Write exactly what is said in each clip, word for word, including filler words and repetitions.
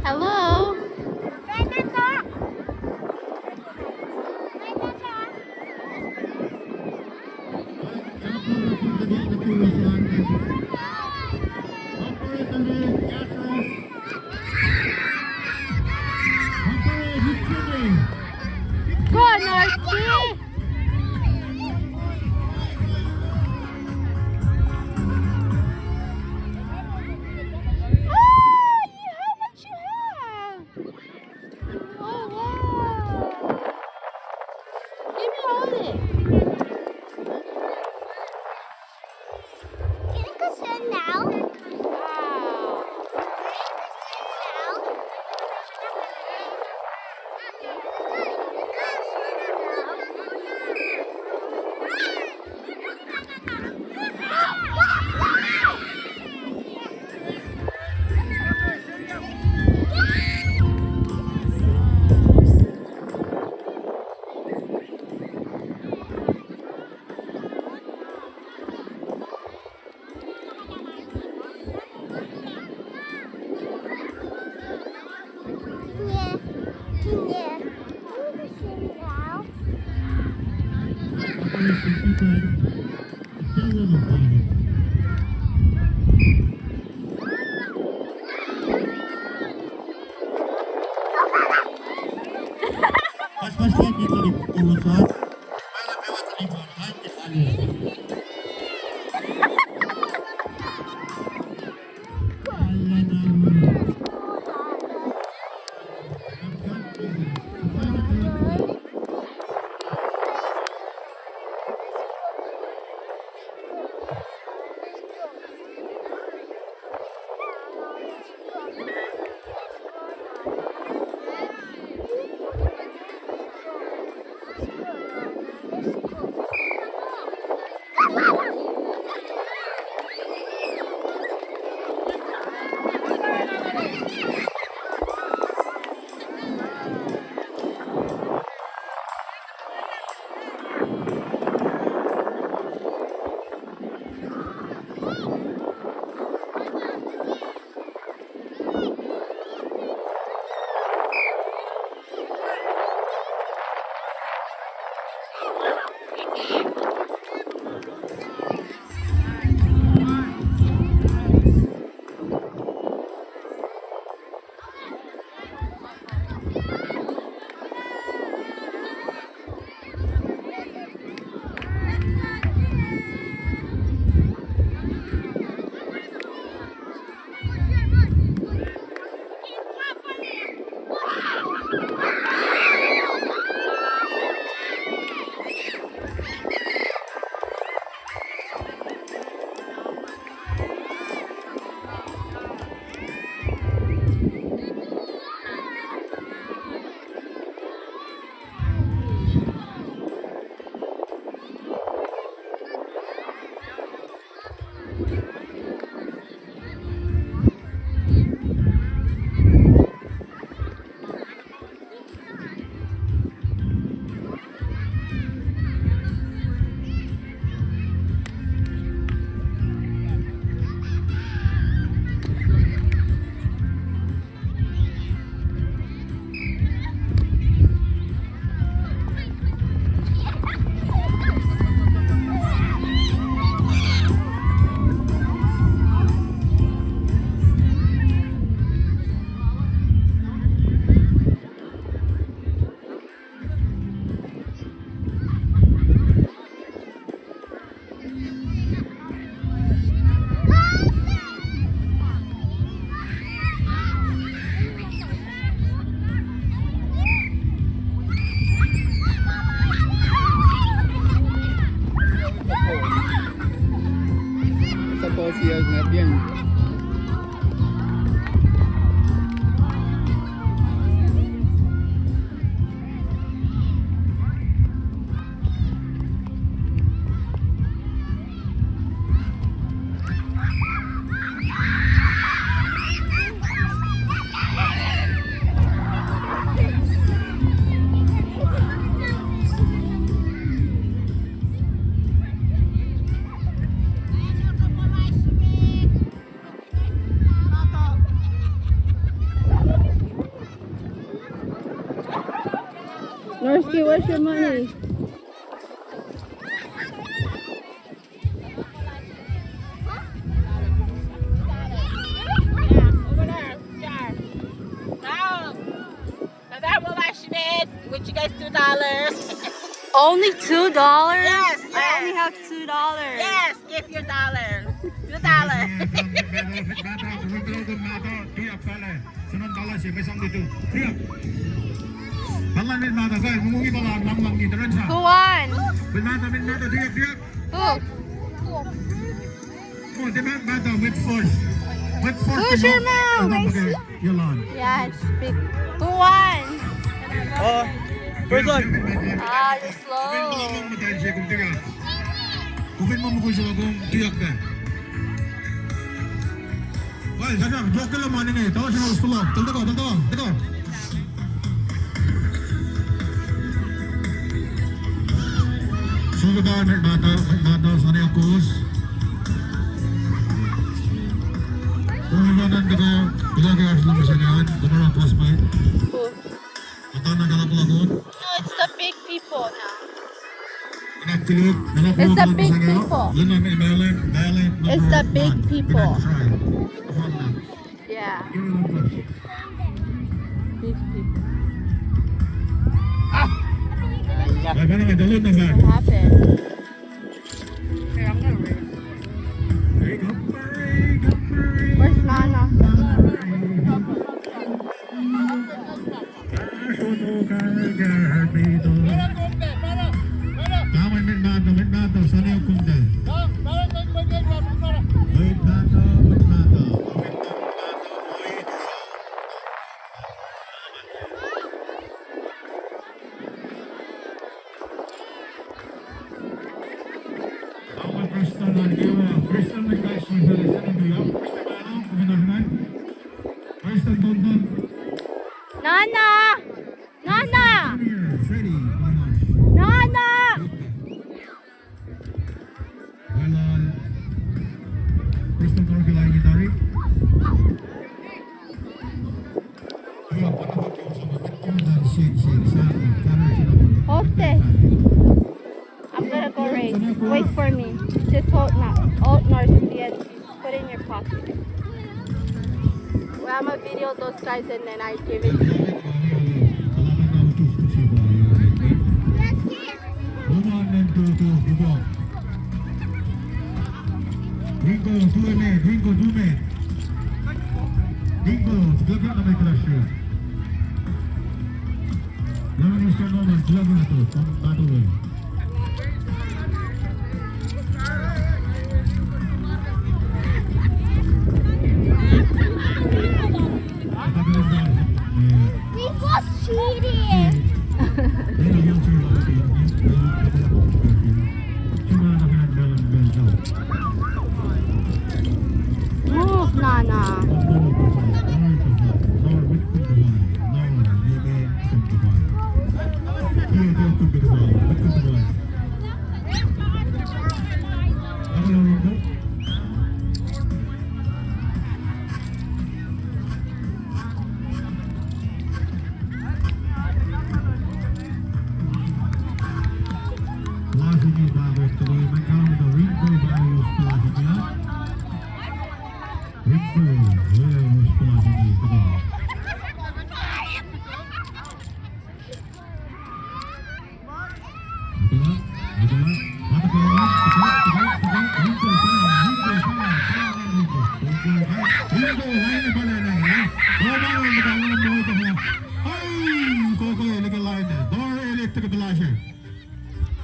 Hello. Go on, Archie. Oh, you, how much you have? Oh, wow. Give me all it. Can I go sit now? Wow. Norski, where's your money? Madam Schmidt, would you guys two dollars? Only two dollars? Yes, I only have two dollars. Yes, give your dollar. Two dollar. Who won? Who? Who's your mom? Yes, big. Who won? Oh, first one. Ah, you're slow. Kufin ma mukul se kom tuyak pac. Well, that's not joke, la mani ne. Tawal sino usulok. Tel teko, tel teko, teko. Sukuta, Mata, Mata, Sani Akus. Kumanan teko, teko ke aslam sani an, teko na plus point. Who? Mata na kala kula kun. No, it's the big people now. It's the big people. It's the big people. Yeah. Big people. What happened? Here, I'm gonna wait. Where's Nana? Nana! Nana! Nana! Well, uh, Kristen Karki lain itari. Okay. I'm gonna go raise. Wait for me. Just hold now. Hold Narcissus. Put it in your pocket. Well, I'm gonna video those guys and then I give it to you. Ringo, tu emet, Ringo, tu emet. Ringo, tu emet. Ringo, tu emet. Ringo, tu emet. We was cheating. Move, Nana.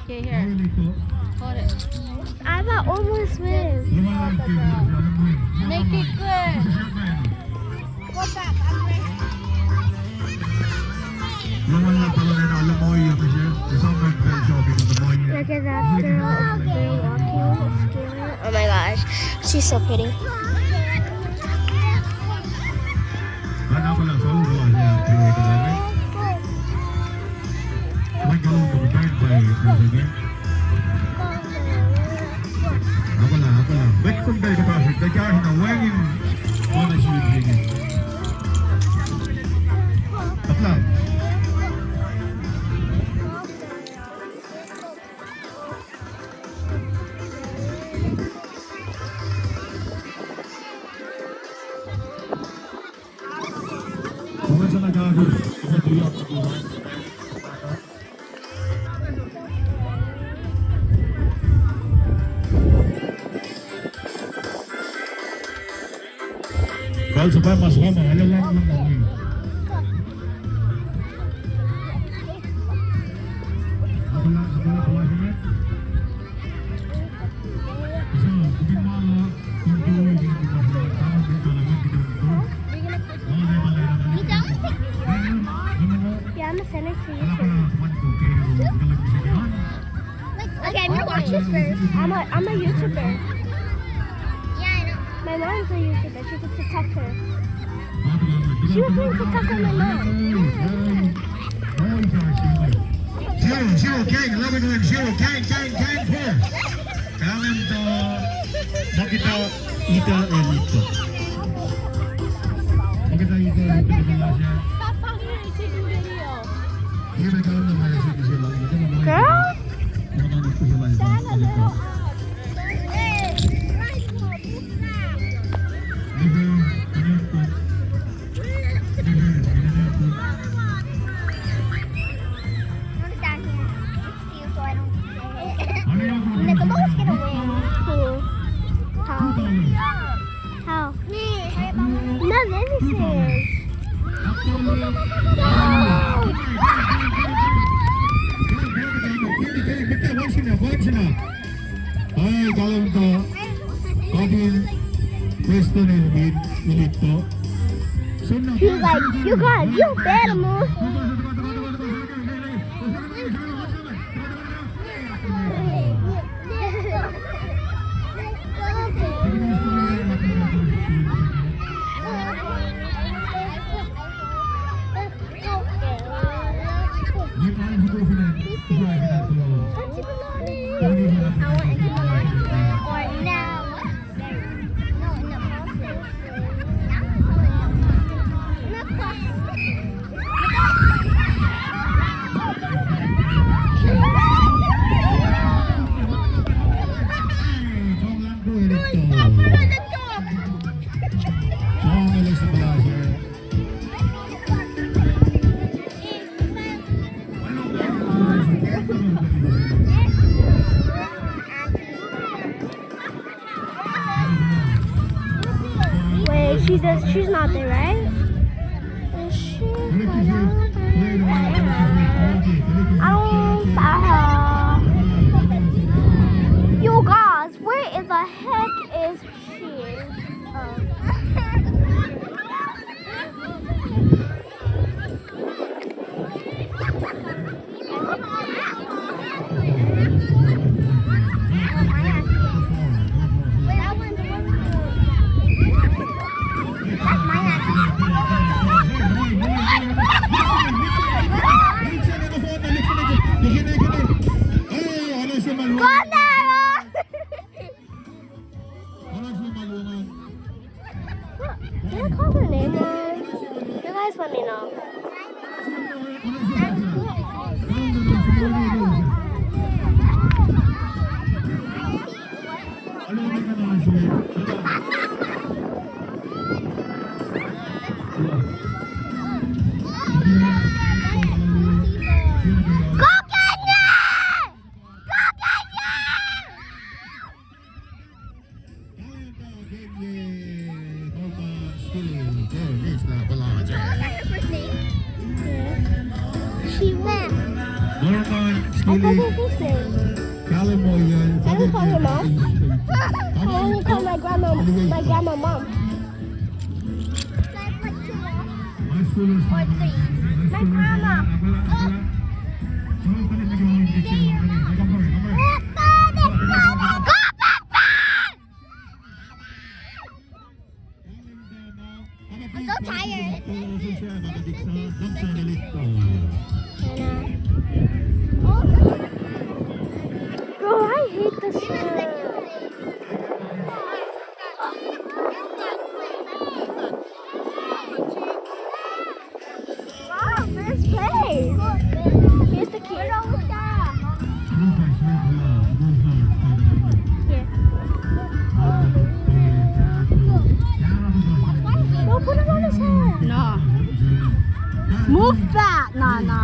Okay, here. Hold it. Ava almost win. Make it good. Go back. I'm ready. Look at that girl up there walking, scaling. Oh my gosh, she's so pretty. Akwala, akwala. Mwet kom pacl kuhtasrihk, kahsruh na wacngihn ma nuh sihk inge. Apla. Kal sepa mas lama, ala lama lama. Yeah, I'm gonna send it to you too. Okay, I'm gonna watch this first. I'm a, I'm a YouTuber. Yeah, I know. My mom's a YouTuber. She's a TikToker. She was doing TikTok with my mom. Zero, zero, gang, love it when zero, gang, gang, gang, four. Talent, uh, Makita, Ita, and Ito. Makita, Ita, Ita, Ita. Stop talking to me, taking video. Girl? Who? How? How? No, this is. Ai, kahlwem tuh, Adil, Preston, Elvin, Elito. She's like, "You guys, you better move." Wait, she does, she's not there, right? Is she? I don't, uh, you guys, where in the heck is she? Oh. Can I call her name, or you guys let me know? Go get it! Go get it! She went. Norman, I thought Skilly. It was the same. I don't call her mom. I only call my grandma, my grandma mom. My grandma. I'm so tired. Bro, I hate this one. Wow, let's play. Here's the key. Here. No, put it on his head. No. Move that. No, no.